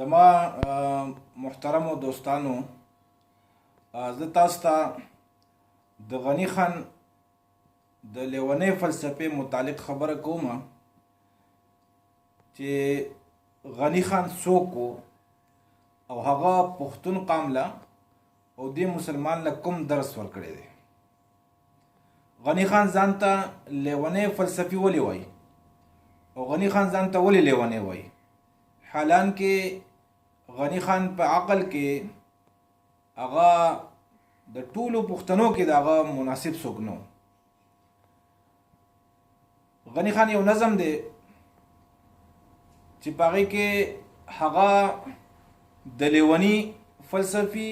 زما محترمو دوستانو، زه تاسو ته د غني خان د لیونۍ فلسفې متعلق خبره کوم چې غني خان څوک او هغه پښتون قام له او دې مسلمان له کوم درس ورکړی دی. غني خان ځان ته لیونی فلسفي ولې وایي او غني خان ځان ته ولې لیونی وایي؟ حالان کې غني خان په عقل کې هغه د ټولو پښتنو کې د هغه مناسب څوک نه. غني خان یو نظم دی چې په هغې کې هغه د لیوني فلسفي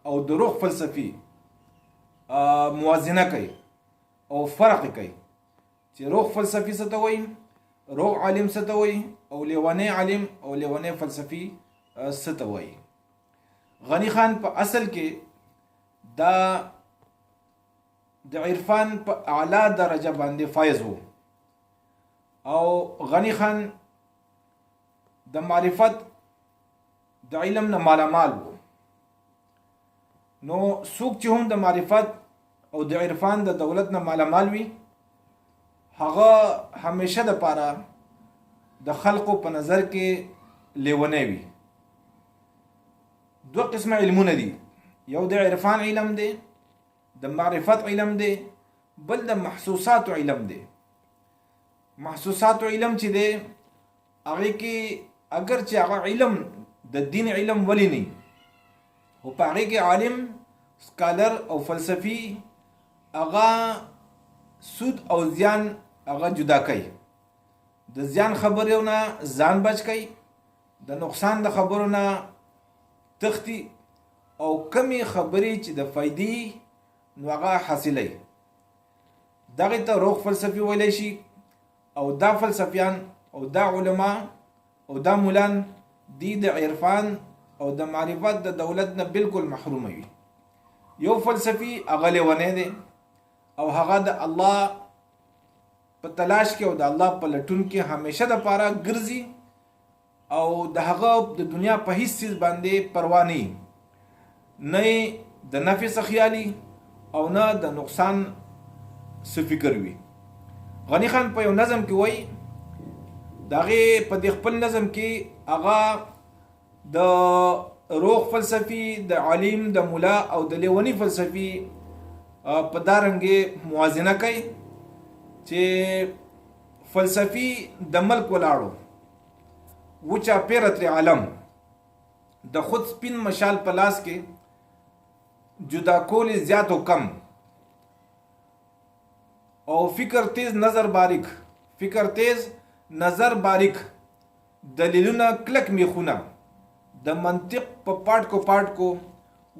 او د روغ فلسفي موازنه کوي او فرق کوي چې روغ فلسفي څه ته وایي، روغ عالم څه ته وایي او لیونی عالم او لیونی فلسفي څه ته وایي. غني خان په اصل کې دا د عرفان په اعلی درجه باندې فایز وو او غني خان د معرفت د علم نه مالامال وو. نو څوک چې هم د معرفت او د عرفان د دولت نه مالامال وي، هغه همیشه د پاره د خلقو په نظر کې لیونی وي. دوه قسمه علمونه دي، یو د عرفان علم دی، د معرفت علم دی، بل د محسوساتو علم دی. محسوساتو علم چې دی هغې کې اگر چې هغه علم د دین علم ولې نه، خو په هغې کې عالم، سکالر او فلسفي هغه سود او زیان هغه جدا کوي، د زیان خبرو نه ځان بچ کوي، د نقصان د خبرو نه تښتي او کمې خبرې چې د فایدې نو هغه حاصلوي. دغې ته روغ فلسفي ویلی شي. او دا فلسفیان او دا علما او دا مولان دی د عرفان او د معرفت د دولت نه بالکل محروم وي. یو فلسفي هغه لیونی دی او هغه د الله په تلاش کې او د الله په لټون کې همیشه د پاره ګرځي او د هغه د دنیا په هیڅ څیز باندې پروا نه، نه د نفع څه خیالي او نه د نقصان څه فکر وي. غني خان په یو نظم کې وایي، د هغې په دې خپل نظم کې هغه د روغ فلسفي، د علیم، د مولا او د لیوني فلسفي په دا رنګې موازنه کوي چې فلسفي د ملک ولاړو وچاپېره ترې عالم، د خود سپین مشال په لاس کې جدا کولې زیات او کم، او فکر تیز نظر باریک، فکر تیز نظر باریک، دلیلونه کلک میخونه، د منطق په پاټکو پاټکو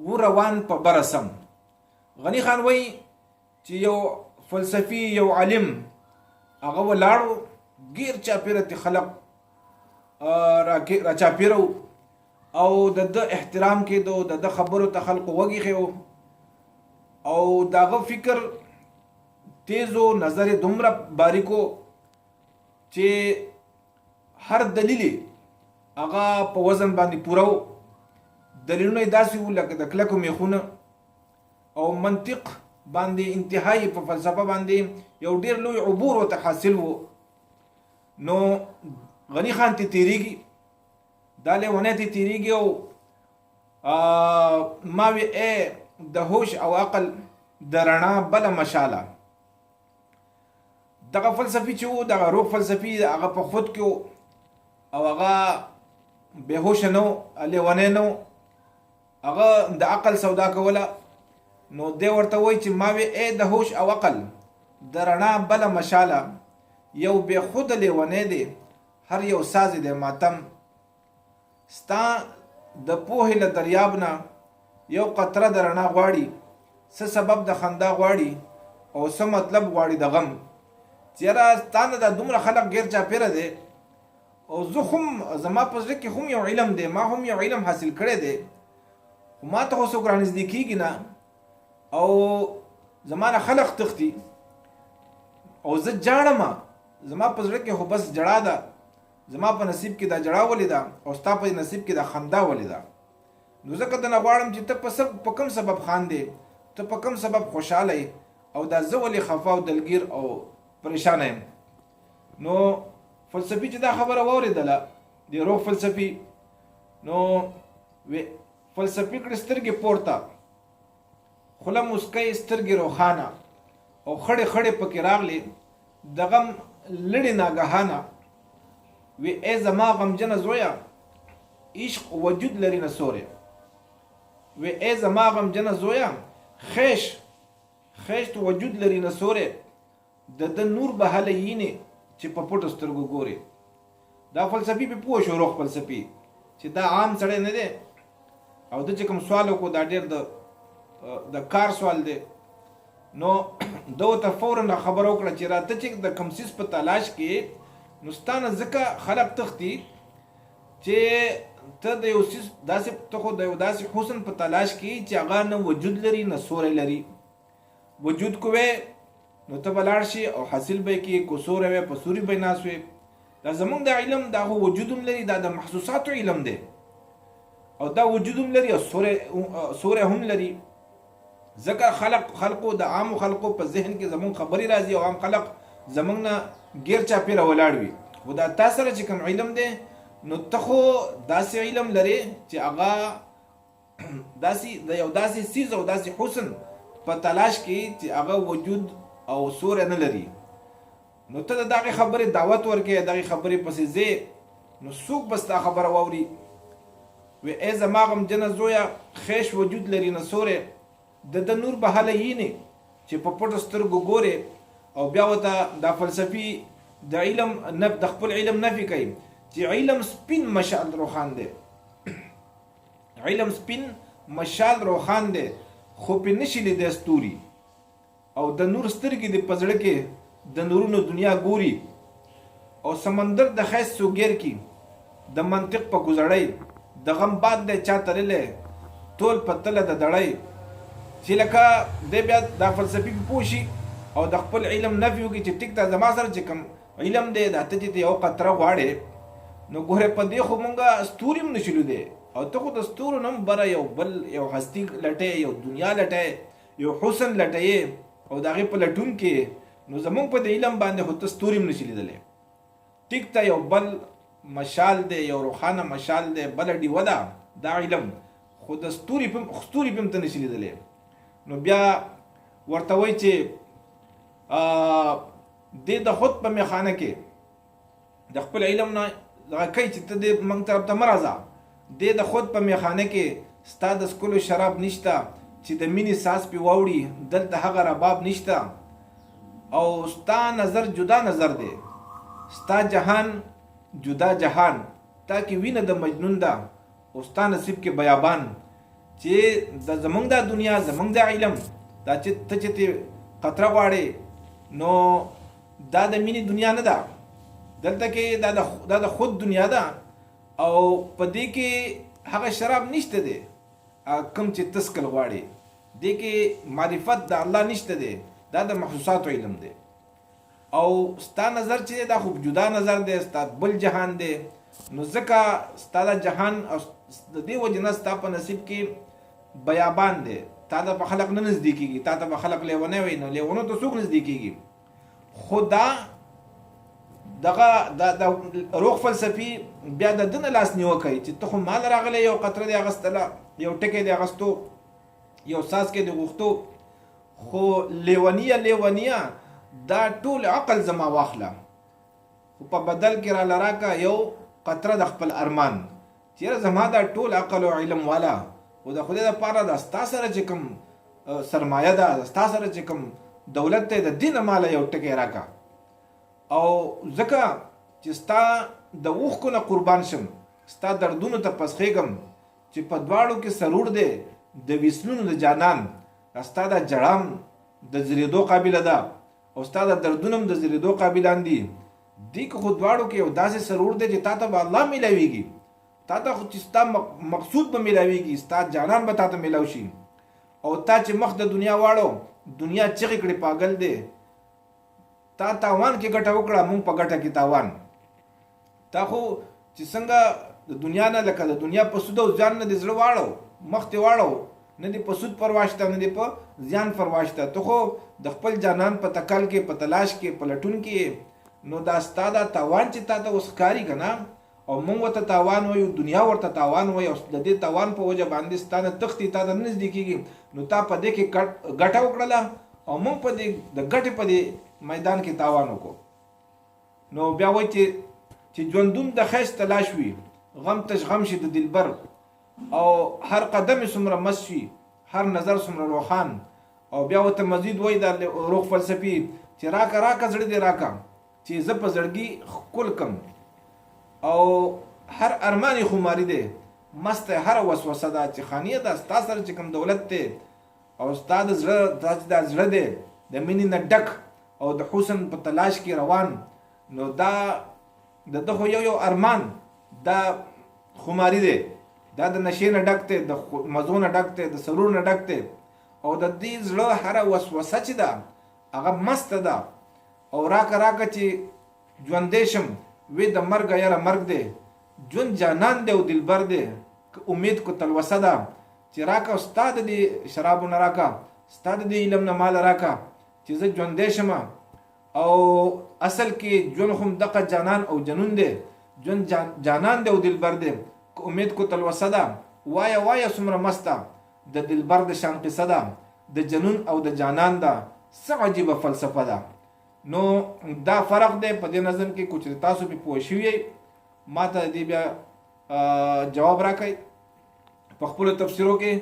و روان په بره سم. غني خان وایي چې یو فلسفي، یو عالم هغه ولاړو، ګیر چاپېره ترې خلق راچاپېره وو او د ده احترام کېدو، د ده خبرو ته خلقو غوږ ایښی و او د هغه فکر تیزو، نظر یې دومره باریکو چې هر دلیل یې هغه په وزن باندې پوره و. دلیلونه یې داسې وو لکه د کلکو میخونه، او منطق باندې انتهایی په فلسفه باندې یو ډیر لوی عبور ورته حاصل وو. نو غني خان ته تیریږي، دا لیونی ته تیریږي او ما وی ای د هوش او عقل د رڼا بله مشاله. دغه فلسفي چې و، دغه روغ فلسفي هغه په خود کې او هغه بېهوشه نه و، لیونی نه و، هغه د عقل سودا کوله. نو دی ورته وایي چې ما وی ای د هوش او عقل د رڼا بله مشاله، یو بې خوده لیونی دی، هر یو ساز دی ماتم، ستا د پوهې له دریاب نه یو قطره د رڼا غواړي، څه سبب د خندا غواړي او څه مطلب غواړي د غم. چې یاره ستا نه دا دومره خلق ګیر چاپېره دی او زه هم زما په زړه کې هم یو علم دی، ما هم یو علم حاصل کړی دی، خو ما ته خو څوک رانږدې کېږي نه او زما نه خلق تښتي او زه جاړم، زما په زړه کې خو بس جړا ده، زما په نصیب کې دا جړا ولې ده او ستا په نصیب کې دا خندا ولې ده؟ نو ځکه درنه غواړم چې ته په څه په کوم سبب خاندې، ته په کوم سبب خوشحاله یې او دا زه ولې خفه او دلګیر او پریشانه یم؟ نو فلسفي چې دا خبره واورېدله د روغ فلسفي، نو وی فلسفي کړې سترګې پورته، خوله موسکۍ، سترګې روښانه او خړې خړې پکې راغلې د غم لړې ناګهانه. وی ای زما غمجنه زویه، عشق وجود لري نه سوری. وی ای زما غمجنه زویه، خیش خیشت وجود لري نه سوری، د ده نور به هله یینې چې په پټو سترګو ګورې. دا فلسفي په پوه شو، روغ فلسفي، چې دا عام سړی نه دی او د چې کوم سوال وکړو دا ډېر د کار سوال دی. نو ده ورته فورا خبره وکړه چې راته چې د کوم څیز په تلاش کې، نو ستا نه ځکه خلک تښتي چې ته د یو څیز داسې، ته خو د یو داسې حسن په تلاش کې چې هغه نه وجود لري نه سوری لري. وجود کوی نو ته به لاړ شې او حاصل به یې کړې، که سوری وی په سوري به یې ناست وې. دا زمونږ د علم دا خو وجود هم لري، دا د محسوساتو علم دی او دا وجود هم لري او سوری هم لري. ځکه خلقو د عامو خلقو په ذهن کې زمونږ خبرې راځي او عام خلق زمونږ نه ګیر چاپېره ولاړ وي. خو دا تا سره چې کوم علم دی نو ته خو داسې علم لرې چې هغه داسې د یو داسې څیز او داسې حسن په تلاش کې چې هغه وجود او سوری نه لري. نو ته د دغې خبرې دعوت ورکې، دغې خبرې پسې ځې، نو څوک به ستا خبره واوري؟ وی ای زما غمجنه زویه، خیش وجود لري نه سوری، د ده نور به هله یینې چې په پټو سترګو ګورې. او بیا ورته دا فلسفي د علم نه د خپل علم نفي کوي چې علم سپین مشال روښان دی، علم سپین مشال روښان دی خو پې نشي لیدی ستوري، او د نور سترګې دې په زړه کې د نورونو دنیا ګوري، او سمندر د ښایست سوګیر کی د منطق په ګوزړۍ، د غم باد دی چا تللی تول په تله د دړۍ. چې لکه دی بیا دا فلسفي په پوه شي او د خپل علم نفي وکړي چې ټیک ده زما سره چې کوم علم دی دا ته چې ته یو قطره غواړې نو ګوره په دې خو مونږ ستوري هم نشو لیدی، او ته خو د ستورو نه هم بره یو بل یو هستي لټې، یو دنیا لټې، یو حسن لټې او د هغې په لټون کې، نو زمونږ په دې علم باندې خو ته ستوري هم نشي لیدلی. ټیک ته یو بل مشال دی، یو روښانه مشال دی، بله ډیوه ده دا علم، خو د ستوري په هم ته نشي لیدلی. نو بیا ورته وایي چې دې د خود په میخانه کې د خپل علم نه دغه کوي چې ته دې موږ طرف ته مه راځه، دې د خود په میخانه کې ستا د څکلو شراب نشته چې د مینې ساز پې واوړي، دلته هغه رباب نشته، او ستا نظر جدا نظر دی، ستا جهان جدا جهان، تا کې وینه د مجنون ده او ستا نصیب کې بیابان. چې د زمونږ دا دنیا، زمونږ دا علم، دا چې ته چې ته قطره غواړې نو دا د مینې دنیا نه ده، دلته کې دا د خود دنیا ده او په دې کې هغه شراب نشته دی کوم چې ته څکل غواړې، دې کې معرفت د الله نشته دی، دا د محسوساتو علم دی. او ستا نظر چې دا خو جدا نظر دی، ستا بل جهان دی، نو ځکه ستا دا جهان او د دې وجې نه ستا په نصیب کې بیابان دی، تا ته به خلق نه نږدې کېږي، تا ته به خلق لیونی وایي، نو لیونو ته څوک نږدې کېږي؟ خو دا دغه د روغ فلسفي بیا د ده نه لاس نیوه کوي چې ته خو مال راغلی، یو قطره دې اخیستله، یو ټکی دې اخیستو، یو څاڅکی دې غوښتو، خو لیونیه لیونیه دا ټول عقل زما واخله، خو په بدل کې راله راکه یو قطره د خپل ارمان. چېرې زما دا ټول عقل او علم والا، خو د خدای دپاره دا ستا سره چې کوم سرمایه ده، ستا سره چې کوم دولت دی، د دې نه ماله یو ټکی راکه، او ځکه چې ستا د اوښکو نه قربان شم، ستا دردونو ته پسخېږم چې په دواړو کې سرور دی د وصلونو د جانان، دا ستا دا جړام د ځرېدو قابله ده او ستا دا دردونه هم د ځرېدو قابلان دي. دې کې خو دواړو کې یو داسې سرور دی چې تا ته به الله میلاویږي، تا ته خو چې ستا مقصود به میلاویږي، ستا جانان به تا ته میلاو شي. او تا چې مخ د دنیا واړو، دنیا چغې کړې پاګل دی، تا تاوان کې ګټه وکړه، مونږ په ګټه کې تاوان. تا خو چې څنګه د دنیا نه لکه د دنیا په سود او زیان نه دې زړه واړو، مخ دې واړو، نه دې په سود پروا شته، نه دې په زیان پروا شته، ته خو د خپل جانان په تکل کې، په تلاش کې، په لټون کې. نو دا ستا دا تاوان چې تا ته اوس ښکاري که نه، او موږ ورته تاوان وایو، دنیا ورته تاوان وایي، او د دې تاوان په وجه باندې ستا نه تښتي، تا ته نه نږدې کېږي، نو تا په دې کې ګټه وکړله او موږ په دې د ګټې په دې میدان کې تاوان وکړو. نو بیا وایي چې ژوندون د خیش تلاش وي، غم تش غم شي د دلبر، او هر قدم یې څومره مست شي، هر نظر څومره روښان. او بیا ورته مزید وایي دا روغ فلسفي چې راکه راکه زړه دې راکه چې زه په زړګي ښکل کم، او هر ارمان یې خماري دی، مسته هره وسوسه ده چې خانیه ده ستا سره چې کوم دولت دی او ستا د زړه دا چې دا زړه دی د مینې نه ډک او د حسن په تلاش کې روان، نو دا د ده خو یو یو ارمان دا خماري دی، دا د نشې نه ډک دی، د مزو نه ډک دی، د سرور نه ډک دی، او د دې زړه هره وسوسه چې ده هغه مسته ده. او راکه راکه چې ژوندی شم وې د مرګه یاره مرګ دی، ژوند جانان دی او دلبر دی، که امید کو تلوسه ده چې راکه ستا د دې شرابو نه راکه، ستا د دې علم نه مال راکه چې زه ژوندی شم. او اصل کې ژوند هم دقه جانان او جنون دی، ژوند جانان دی او دلبر دی، که امید کو تلوسه ده، وایه وایه څومره مسته د دلبر د شان قصه ده، د جنون او د جانان ده څه عجیبه فلسفه ده. نو دا فرق دی په دې نظم کې، که چېرې تاسو پرې پوه شوي یئ ما ته دې بیا جواب راکړئ په خپلو تفسیرو کې.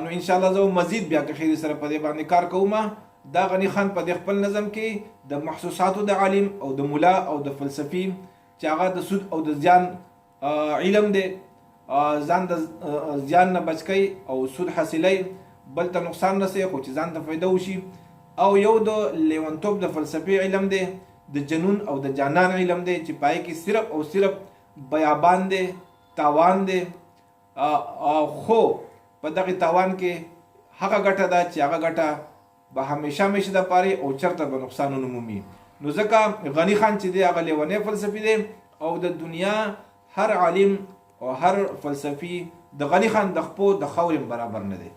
نو انشاءالله زه مزید بیا که خیر سره په دې باندې کار کوم. دا غني خان په دې خپل نظم کې د محسوساتو د عالم او د ملا او د فلسفي چې هغه د سود او د زیان علم دی، ځان د زیان نه بچ کوي او سود حاصلوي، بل ته نقصان رسوي خو چې ځان ته فایده وشي. او یو د لیونتوب د فلسفي علم دی، د جنون او د جانان علم دی چې پای کې صرف او صرف بیابان دی، تاوان دی، خو په دغه تاوان کې هغه ګټه ده چې هغه ګټه به همیشه همیشه د پاره او چرته به نقصان ونه مومي. نو ځکه غني خان چې دی هغه لیونی فلسفي دی، او د دنیا هر عالم او هر فلسفي د غني خان د خپو د خاورې برابر نه دی.